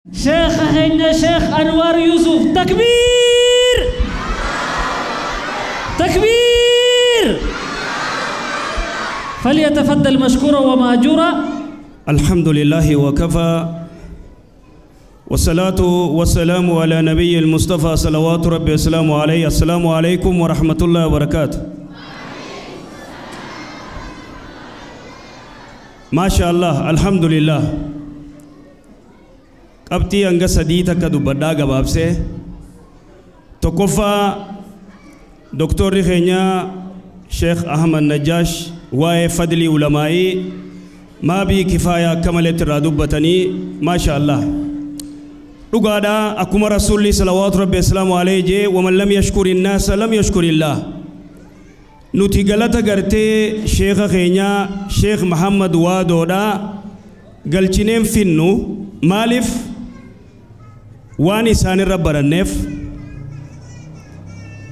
Sheekh keenya Sheekh Anwar Yusuf, takbiir! Takbiir! فليتفضل مشكورا ومأجورا. الحمد لله وكفى، والصلاة والسلام على نبي المصطفى صلوات ربي وسلامه عليه. السلام عليكم ورحمة الله وبركاته. ما شاء الله، الحمد لله. Qabxii hanga sadii takka dubbadhaa gabaabsee. Tokkoffaa, doktorri keenya Sheekh Ahmad Najjaash waa'ee fadlii ulamaa'ii maabii kifaaya akka maletti irraa dubbatanii, maasha Allah. Dhugaadha, akkuma Rasuulli salawaatu rabbi wasalaamu alayhi jee, waman lam yashkuri nnaasa lam yashkuri illaah. Nuti galata gartee sheekha keenya Sheekh Muhammad Waadoodha galchineen finnu. Maaliif? Waan isaanirra baranneef.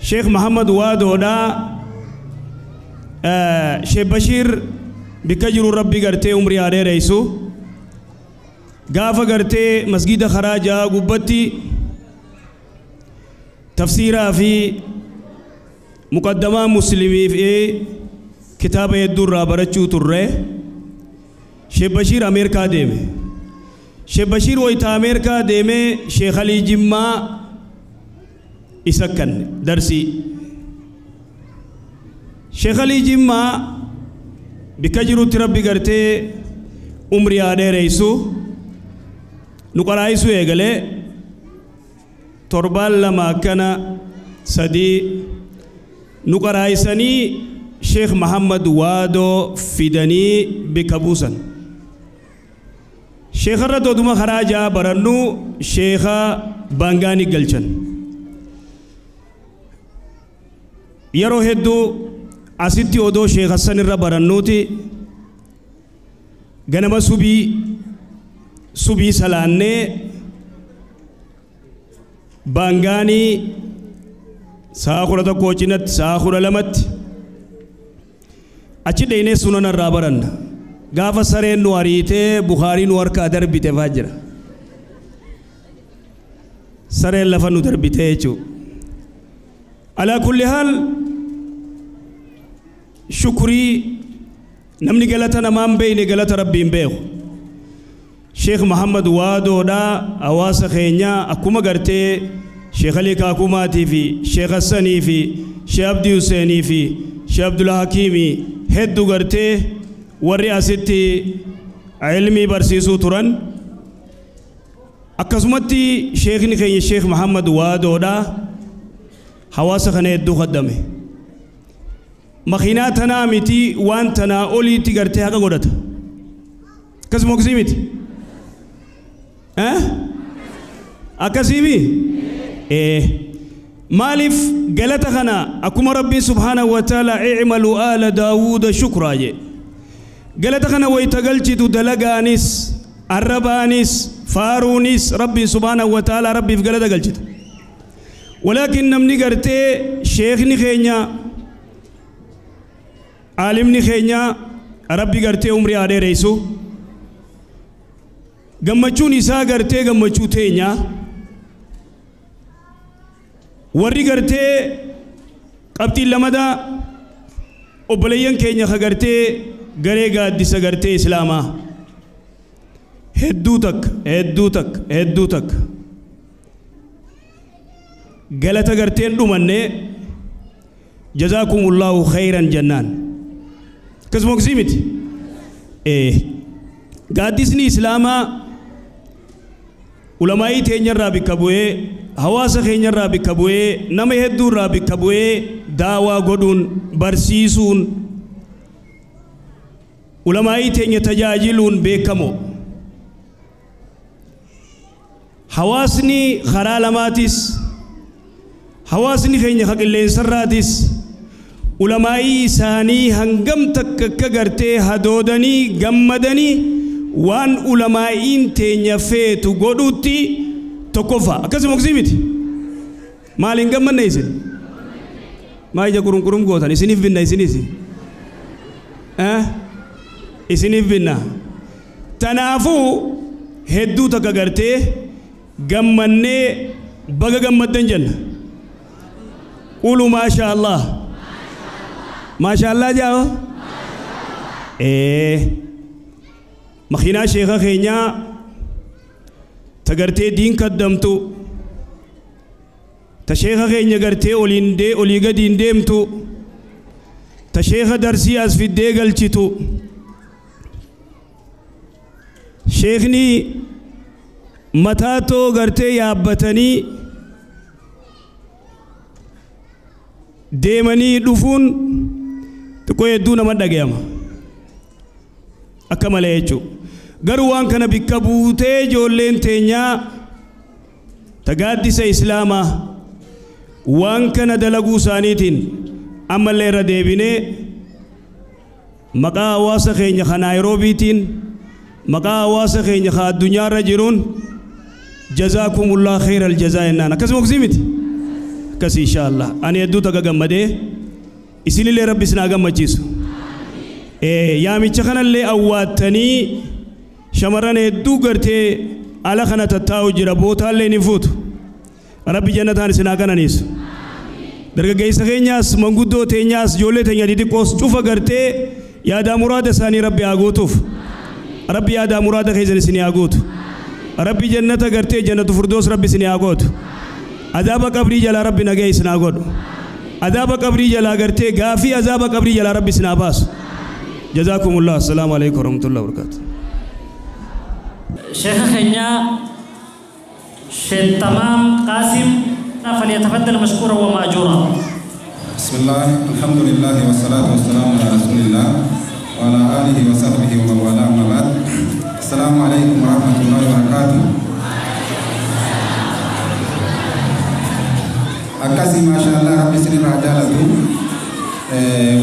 Sheekh Muhammad Waadoodha, Sheekh Bashiir bikka jiru Rabbi gartee umrii haa dheereysu, gaafa gartee masgida karaa ja'a gubbatti tafsiiraa fi muqaddamaa Muslimii fi kitaaba hedduu irraa barachuu turre. Sheekh Bashiir Ameerikaa deeme. Sheekh Bashiir wayita Ameerikaa deeme, Sheekh Alii Jimmaa isa kanne darsii. Sheekh Alii Jimmaa bikka jirutti Rabbi gartee umrii haa dheereysu, nu qaraayisuu eegalee. Torbaan 2 akkana 3 nu qaraayisanii, Sheekh Muhammad Waadoo fidanii bikka buusan. Sheekharra oduma karaa ja'a barannu sheekha Baangaanii galchan. Yeroo hedduu asitti odoo Sheekh Hassan irra barannuuti, ganama subii subii salaannee Baangaanii sa'a 11 cinatti, sa'a 12tti achi dheenee sunan irraa baranna. Gaafa sareen nu ariitee Bukaarii nu harkaa darbite faa jira. Sareen lafa nu darbite jechuudha. Alaa kulli haal, shukrii namni galata namaan beeyne galata Rabbiin beeku. Sheekh Muhammad Waadoodha hawaasa keenya akkuma gartee Sheekh Alii Kaakumaatii fi Sheekh Hassanii fi Sheekh Abdii Huseenii fi Sheekh Abdul Hakiimii hedduu gartee warri asitti ilmii barsiisuu turan, akkasumatti sheekni keenya Sheekh Muhammad Waadoodha hawaasa kana hedduu kaddame. Makiinaa tanaa miti, waan tanaa oliitti gartee haqa godhata. Akkasuma akkasii miti? Akkasiimi? Maaliif galata kana? Akkuma Rabbiin subhaanahu wa ta'ala i'malu aala Daawuuda shukraa jee. Galata kana wayita galchitu dalagaanis, arrabaanis, faaruunis Rabbiin subhaanahu wa ta'ala Rabbiif galata galchita. Walaakin namni gartee sheekni keenya, aalimni keenya, Rabbi gartee umrii haa dheereysu, gammachuun isaa gartee gammachuu teenya. Warri gartee qabxiin lamadaa, obboleeyyan keenya ka gartee garee gaaddisa gartee Islaamaa, hedduu takka, hedduu takka, hedduu takka galata garteen dhumanne, jazaakumullahu khayran jennaan. Akkasuma akkasii miti? Gaaddisni Islaamaa ulamaa'ii teenyarraa bikka bu'ee, hawaasa keenyarraa bikka bu'ee, nama hedduurraa bikka bu'ee, daawaa godhuun, barsiisuun, ulamaa'ii teenya tajaajiluun beekamoo. Hawaasni karaa lamaatis, hawaasni keenya ka qilleensarraatis, ulamaa'ii isaanii hangam takka akka gartee hadoodanii gammadanii waan ulamaa'iin teenya feetu godhutti tokkoffaa. Akkasuma akkasii miti? Maal, hin gammanne isin? Maa ija qurunqurum gootan? Isiniif binna, isinis isiniif binna. Tanaafuu hedduu takka gartee Gammannee baga gammaddan jenna. Qulu maasha Allah. Maasha Allah jaa. Makiinaa sheeka keenyaa ta gartee diin kaddamtu, ta sheeka keenya gartee oliin dee olii gadiin deemtu, ta sheeka darsii as fiddee galchitu. Sheekni mataatoo gartee yaabbatanii deemanii dhufuun xiqqoo hedduu nama dhagayama. Akka malee jechuudha. Garuu waan kana bikka buutee ijoolleen teenyaa ta gaaddisa Islaamaa waan kana dalaguu isaaniitiin ammallee irra deebinee maqaa hawaasa keenya ka Naayiroobiitiin, maqaa hawaasa keenya ka addunyaarra jiruun jazaakumullah khayral jazaa jennaan. Akkasuma oksii miti? Akkasii insha Allah. Ani hedduu takka gammadee isinillee Rabbi isin haa gammachiisu. Yaamicha kanallee awwaattanii shamarran hedduu gartee ala kana tattaa'u jira, bootaallee ni fuutu. Rabbi jannataan isin haa qananiisu. Dargaggeessa keenyaas, manguddoo teenyaas, ijoollee teenya xixiqqoos cufa gartee yaadaa muraada isaanii Rabbi haa guutuuf. Rabbi yaadaa muraada keessan isin haa guutu. Rabbi jannata gartee jannatu furdoos Rabbi isin haa gootu. Azaaba qabrii jalaa Rabbi nagee isin haa godhu. Azaaba qabrii jalaa gartee gaafii azaaba qabrii jalaa Rabbi isin haa baasu. Jazaakumullah. Assalaamu alaikum warahmatullahi wabarakatuh. شيخ خنيا شيخ تمام قاسم فليتفضل مشكورا ومأجورا. بسم الله، الحمد لله والصلاة والسلام على رسول الله وعلى آله وصحبه ومن والاه، أما بعد. السلام عليكم ورحمة الله وبركاته. أكاسي ما شاء الله ربي سنين رجالته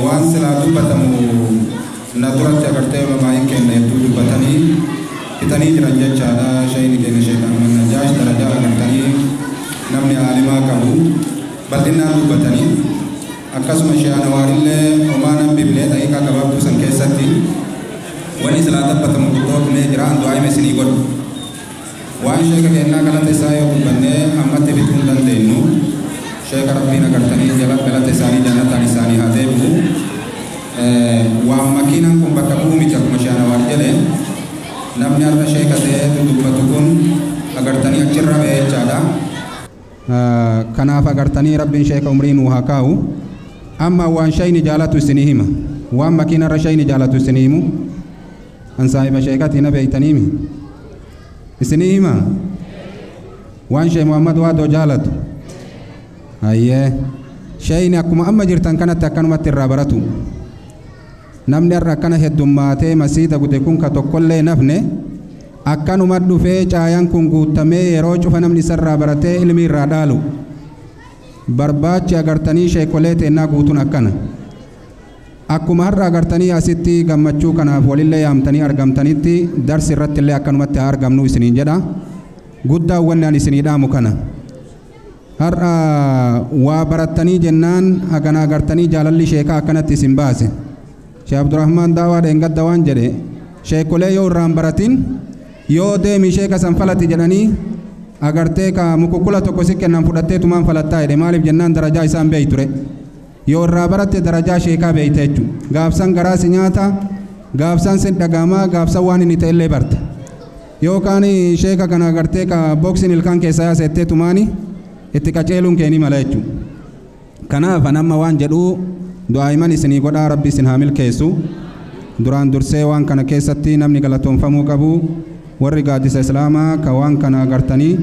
وان سلا دبتمو نادرة أغرتي وما يمكن يبدو دبتني kitanii jiran jechaadha. Shayni keenya Sheekh Ahmad Najjaash darajaa agartanii namni aalimaa qabu bal'inaan dubbatanii, akkasuma Sheekh Anwaarillee homaa nan biblee daqiiqaa gabaabduu san keessatti wanni silaa tabbatamu guddoo dhumee jira. An du'aa hime isinii godhu. Waan sheeka kennaa galata isaa yoo dubbannee ammatti bituu hin dandeenyu. Sheeka Rabbiin agartanii jala galata isaanii jannataan isaanii haa deebi'u. Waan makiinaan kun bakka bu'u miti. Akkuma Sheekh Anwaar jedhe, namni har'a sheeka ta'ee dubbatu kun agartanii achirra ba'ee jechaadha. Kanaaf agartanii Rabbiin sheeka umrii nuu haa kaa'u. Amma waan shayni jaalatu isinii hima. Waan makiinarra shayni jaalatu isinii himu. An saahiba sheekatii na beeytaniimi. Isinii hima. Waan Sheekh Muhammad Waadoo jaalatu. Hayyee. Shayni akkuma amma jirtan kanatti akkanumatti irraa baratu. Namni har'a akkana heddummaatee masiida gute kun ka tokkollee nafne akkanuma dhufee caayaan kun guutamee yeroo cufa namni isarraa baratee ilmi irraa dhaalu. Barbaachi agartanii sheekolee teennaa guutuun akkana. Akkuma har'a agartanii asitti gammachuu kanaaf walillee yaamtanii argamtanitti darsi irratti illee akkanumatti haa argamnu isiniin jedha. Guddaa wanni ani isinii dhaamu kana. Har'a waa barattanii jennaan hagana agartanii jaalalli sheekaa akkanatti isin baase. Sheekh Abdurrahmaan Daawaa dheengadda waan jedhe, sheekolee yoo irraan baratin yoo deemi sheeka san falati jedhanii agartee ka mukukkula tokko si kennan fudhattee tumaan falattaa jedhe. Maaliif jennaan darajaa isaan beeyture. Yoo irraa baratte darajaa sheekaa beeyte jechuudha. Gaafsan garaa si nyaata, gaafsan si dhagaamaa, gaafsan waan inni ta'e illee barta. Yookaan sheeka kana agartee ka boksiin ilkaan keessaa yaasettee tumaani itti qaceeluun kee ni mala jechuudha. Kanaaf an amma waan jedhu du'aa'iman isinii godhaa, Rabbi isin haa milkeessu. Duraan dursee waan kana keessatti namni galatoonfamuu qabu warri gaaddisa Islaamaa ka waan kana agartanii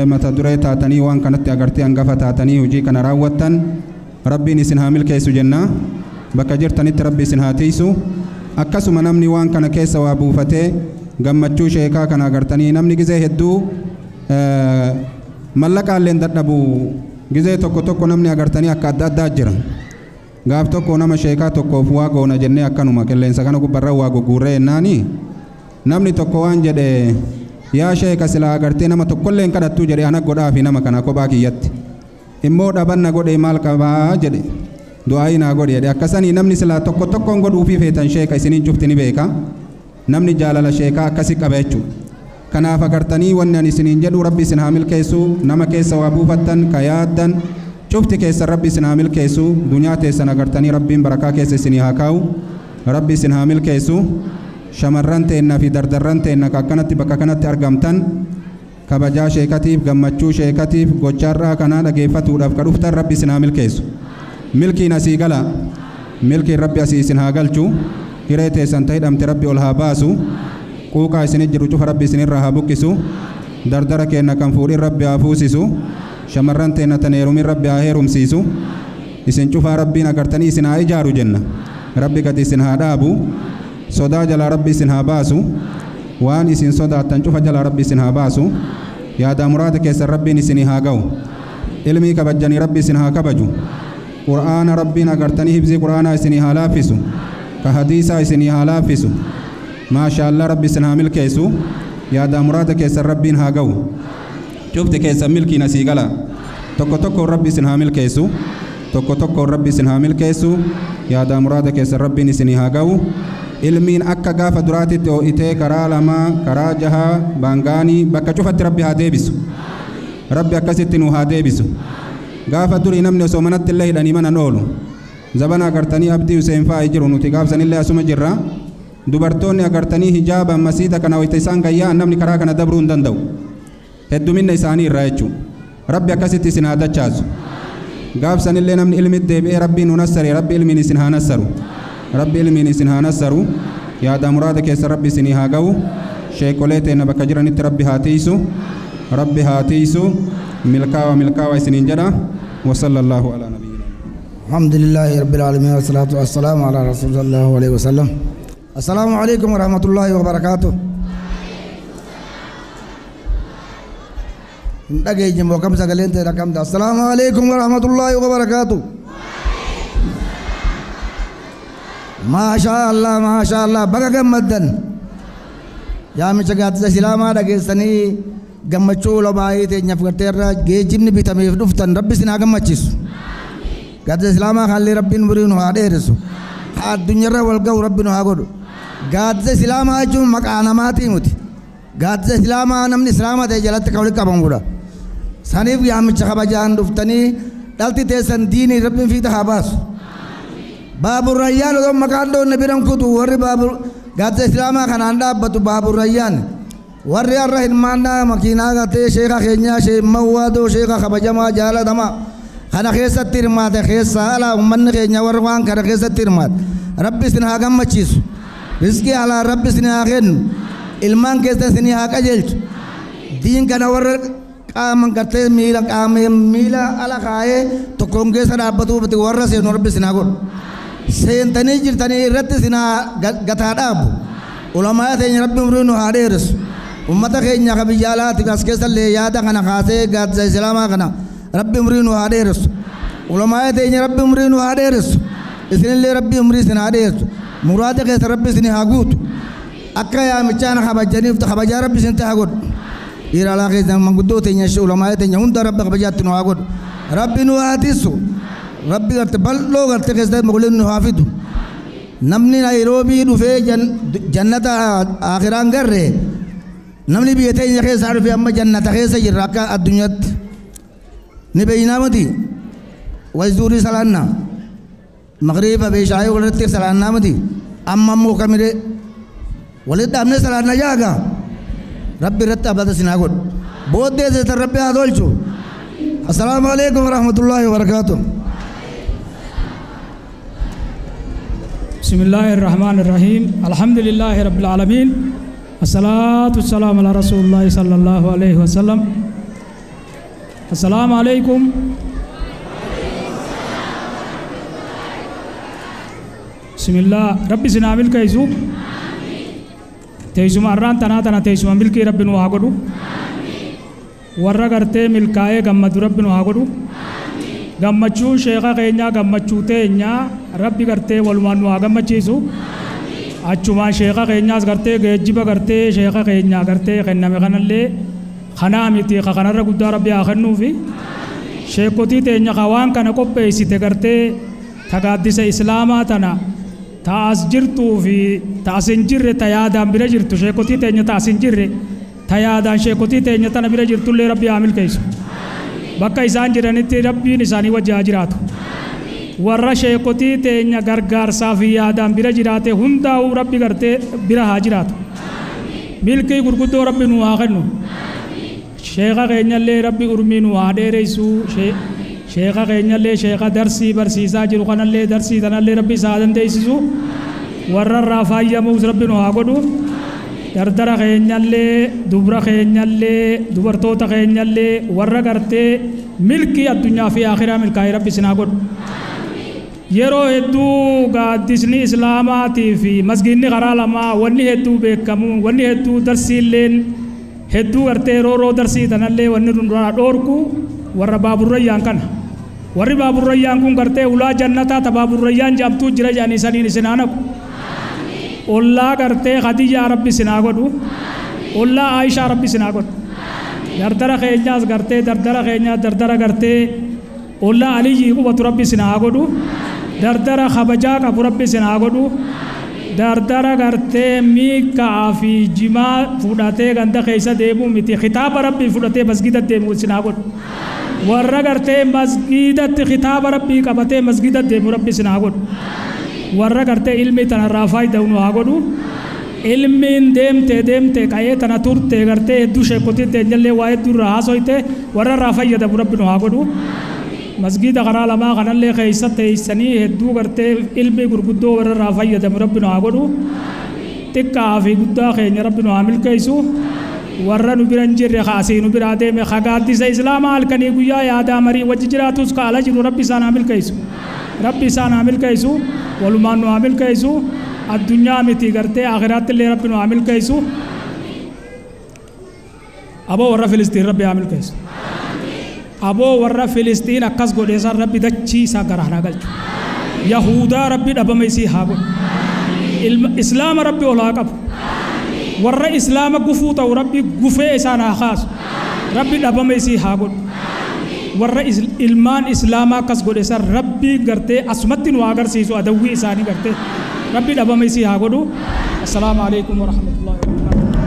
mata duree taatanii waan kanatti agartee hangafa taatanii hojii kana raawwattan Rabbiin isin haa milkeessu jenna. Bakka jirtanitti Rabbi isin haa tiisu. Akkasuma namni waan kana keessa waa buufatee gammachuu sheekaa kana agartanii namni gizee hedduu mallaqaalleen dadhabu, gizee tokko tokko namni agartanii akka adda addaa jira. Gaaf tokko nama sheekaa tokkoof waa goona jennee akkanuma qilleensa kana gubbarra waa gugguurree jennaani namni tokko waan jedhe, yaa sheeka silaa agartee nama tokkollee hin kadhattuu jedhe, ana godhaafi nama kana kophaa kiyyatti. Immoo dhabanna godhee maal qabaa jedhe, du'aayii naa godhe jedhe. Akkasanii namni silaa tokko tokkoon godhuufii feetan sheeka isiniin cufti ni beeka. Namni jaalala sheekaa akkasi qaba jechuudha. Kanaaf agartanii wanni ani isiniin jedhu rabbi isin haa milkeessu nama keessa waa buufattan ka yaaddan cufti keessa rabbi isin haa milkeessu dunyaa teessan agartanii rabbiin barakaa keessa isinii haa kaa'u rabbi isin haa milkeessu shamarran teenna fi dardarran teenna ka akkanatti bakka kanatti argamtan kabajaa sheekatiif gammachuu sheekatiif gochaarraa kanaa dhageeffatuudhaaf ka dhuftan rabbi isin haa milkeessu milkiin asii gala milkiin rabbi asii isin haa galchu hiree teessan ta hidhamte rabbi ol haa baasu quuqaa isinit jiru cufa rabbi isinirraa haa buqqisu dardara keenna kan fuudhin rabbi haa fuusisu shamarran teenna tan heerumin rabbi haa heerumsiisu isin cufaa rabbiin agartanii isin haa ijaaru jenna rabbi gadi isin haa dhaabu sodaa jalaa rabbi isin haa baasu waan isin sodaattan cufa jalaa rabbi isin haa baasu yaadaa muraada keessan rabbiin isinii haa ga'u ilmii kabajjanii rabbi isin haa kabaju qur'aana rabbiin agartanii hibzii qur'aanaa isinii haa laaffisu ka hadiisaa isinii haa laaffisu maasha allah rabbi isin haa milkeessu yaadaa muraada keessan rabbiin haa ga'u cufti keessan milkiin asii gala tokko tokkoon rabbi isin haa milkeessu tokko tokkoon rabbi isin haa milkeessu yaadaa muraada keessan rabbiin isinii haa ga'u ilmiin akka gaafa duraatitti ho'itee karaa lamaa karaa jahaa baangaanii bakka cufatti rabbi haa deebisu rabbi akkasitti nu haa deebisu gaafa durii namni osoo manatti illee hidhanii mana oolu zabana agartanii abdii Huseen fa'aa jiru nuti gaafsanillee asuma jirra dubartoonni agartanii hijaaba masiida kana wayita isaan gayyaa namni karaa kana dabruu hin danda'u hedduminna isaanii irraa jechuudha rabbi akkasitti isin haa dachaasu gaafsanillee namni ilmitti deebi'ee rabbiin nu nassare rabbi ilmiin isin haa nassaru rabbi ilmiin isin haa nassaru yaada muraada keessa rabbi isinii haa ga'u sheekolee teenna bakka jiranitti rabbi haa tiisu rabbi haa tiisu milkaawa milkaawa isiniin jedha wasallallahu alaa nabiyyina الحمد لله رب العالمين والصلاة والسلام على رسول الله عليه وسلم. السلام عليكم ورحمة الله وبركاته. السلام عليكم ورحمة الله وبركاته. ما شاء الله ما شاء الله بقى جمدن يا مشكات سلامة دقيسني gammachuu ulamaa'ii teenyaaf garteerra geejjibni bitameef dhuftan rabbi isin haa gammachiisu. Gaaddisa islaamaa kanallee rabbiin umurii nu haa dheeressu. Haa addunyaarra wal ga'u rabbi nu haa godhu. Gaaddisa islaamaa jechuun maqaa namaatii miti. Gaaddisa islaamaa namni islaama ta'e jalatti kan walitti qabamudha. Saniif yaamicha kabajaan dhuftanii dhalti teessan diinii rabbiin fiixa haa baasu. Baaburrayyaan osoo maqaan dhoonne biran kutu warri baabur gaaddisa islaamaa kanaan dhaabbatu baaburrayyaan. Warri har'a hirmaannaa makiinaa gartee sheeka keenyaa shee mawwaadoo sheeka kabajamaa jaalatamaa kana keessatti hirmaate keessaa alaa uummanni keenya warri waan kana keessatti hirmaate rabbi isin haa gammachiisu riskii alaa rabbi isin haa kennu ilmaan keessa isin haa qajeelchu diin kana warra qaaman gartee miila qaama miila ala kaayee tokkoon keessa dhaabbatuuf warra seenu rabbi isin haa godhu seentanii jirtanii irratti isin haa gataa dhaabu ulamaa teenya rabbi umrii nu haa dheeressu. Ummata keenya ka biyya alaatiif as keessallee yaada kana kaasee gaaddisa islaamaa kana rabbi umrii nu haa dheeressu. Ulamaa teenya rabbi umrii nu haa dheeressu. Isinillee rabbi umrii isin haa dheeressu. Muraada keessa rabbi isin haa guutu. Akka yaamichaan kabajaniif kabajaa rabbi isin haa godhu. Dhiira alaa keessa manguddoo teenya ulamaa teenya hunda rabbi kabajaatti nu haa godhu. Rabbi nu haa tiisu. Rabbi garte bal'oo garte keessatti mukuleen nu haa fidu. Namni Naayiroobii dhufee jannata akiraan garree namni biyya teenya keessaa dhufe amma jannata keessa jirra akka addunyaatti ni beeynaa miti wayzuurii salaannaa magriiba beeshaayii walirratti salaannaa miti amma ammoo kamire walitti dhaabnee salaanna jaaga rabbi irratti abdata sinaa godhu booddee seetan rabbi haa tolchu. Assalaamu alaikum warahmatullaahi wabarakaatuh. بسم الله الرحمن الرحيم الحمد لله رب العالمين الصلاة والسلام على رسول الله صلى الله عليه وسلم. السلام عليكم. بسم الله ربي سنا ملك يسوع تيسو مران تنا تنا تيسو ملك ربي نو هاغدو ورا غرتي ملكاي غمد ربي نو هاغدو gammachuu sheeka keenyaa gammachuu teenyaa rabbi gartee walumaan nu haa gammachiisu. Achumaan sheeka keenyaas gartee geejjiba gartee sheeka keenyaa gartee kenname kanallee kanaa miti ka kanarra guddaa rabbi haa kennuufi. Sheekotii teenya ka waan kana qopheessite gartee ta gaaddisa islaamaa tana ta as jirtuu fi ta as hin jirre ta yaadaan bira jirtu sheekotii teenya ta as hin jirre Ta yaadaan sheekotii teenya tana bira jirtullee Rabbi haa milkeessu. Bakka isaan jiranitti Rabbiin isaanii wajji haa jiraatu. Warra sheekotii teenya gargaarsaa fi yaadaan bira jiraate hundaa'uu Rabbi gartee bira haa jiraatu. Milkii gurguddoo Rabbi nu haa kennu. Sheeka keenyallee Rabbi urmii nu haa dheeressu. Sheeka keenyallee sheeka darsii barsiisaa jiru kanallee darsii tanallee Rabbi isaa dandeessisu. Warra irraa faayyamuus Rabbi nu haa godhu. Dardara keenyallee dubra keenyallee dubartoota keenyallee warra gartee milkii addunyaa fi akhiraa milkaa'ee Rabbi isin haa godhu. Yeroo hedduu gaaddisni islaamaatii fi masgiinni karaa lamaa wanni hedduu beekamu wanni hedduu darsiilleen hedduu gartee rooroo darsii tanallee wanni duraa dhoorku warra baaburrayyaan kana. Warri baaburrayyaan kun gartee ulaa jannataa ta baaburrayyaan jedhamtuu jira jedhanii saniin isin haa naqu. Ollaa gartee Khadijaa Rabbi isin haa godhu. Ollaa Aayishaa Rabbi isin haa godhu. Dardara keenyaas gartee dardara keenyaas dardara gartee ollaa Aliyyii qubatu Rabbi isin haa godhu. Dardara kabajaa qabu Rabbi isin haa godhu. Dardara gartee miikaa fi jimaa fudhatee ganda keessa deemuu miti kitaaba Rabbii fudhatee masgida deemu isin haa godhu. Warra gartee masgidatti kitaaba Rabbii qabatee masgida deemu Rabbi isin haa godhu. Warra gartee ilmi tanarraa faayidaa nu haa godhu. Ilmiin deemtee deemtee qa'ee tana turte gartee hedduu sheekotii teenyallee waa hedduu irraa haasoyte warra irraa fayyadamu Rabbi nu haa godhu. Masgida karaa lamaa kanallee keessa teessanii hedduu gartee ilmi gurguddoo warra irraa fayyadamu Rabbi nu haa godhu. Xiqqaa fi guddaa keenya Rabbi nu haa milkeessu. Warra nu bira hin jirre kaasii nu biraa deeme gaaddisa islaamaa halkanii guyyaa yaadaa marii wajji jiraatus ka ala jiru Rabbi isaan haa milkeessu. Rabbi isaan haa milkeessu. Walumaan nu haa milkeessu. Addunyaa miti gartee akhiraatti illee Rabbi nu haa milkeessu. Aboo warra Filistiin Rabbi haa milkeessu. Aboo warra Filistiin akkas godhe san Rabbi dachii isaa gara haa galchu. Yahudaa Rabbi dhabama isii haa godhu. Islaama Rabbi ol haa qabu. Warra islaama gufuu ta'u Rabbi gufee isaan haa kaasu. Rabbi dhabama isii haa godhu. Warra ilmaan islaamaa akkas godhe san Rabbi gartee asumatti nu haa agarsiisu adawwii isaanii gartee. Rabbi dhabama isii haa godhu. Assalaamu alaikum warahmatullahi wabarakatuh.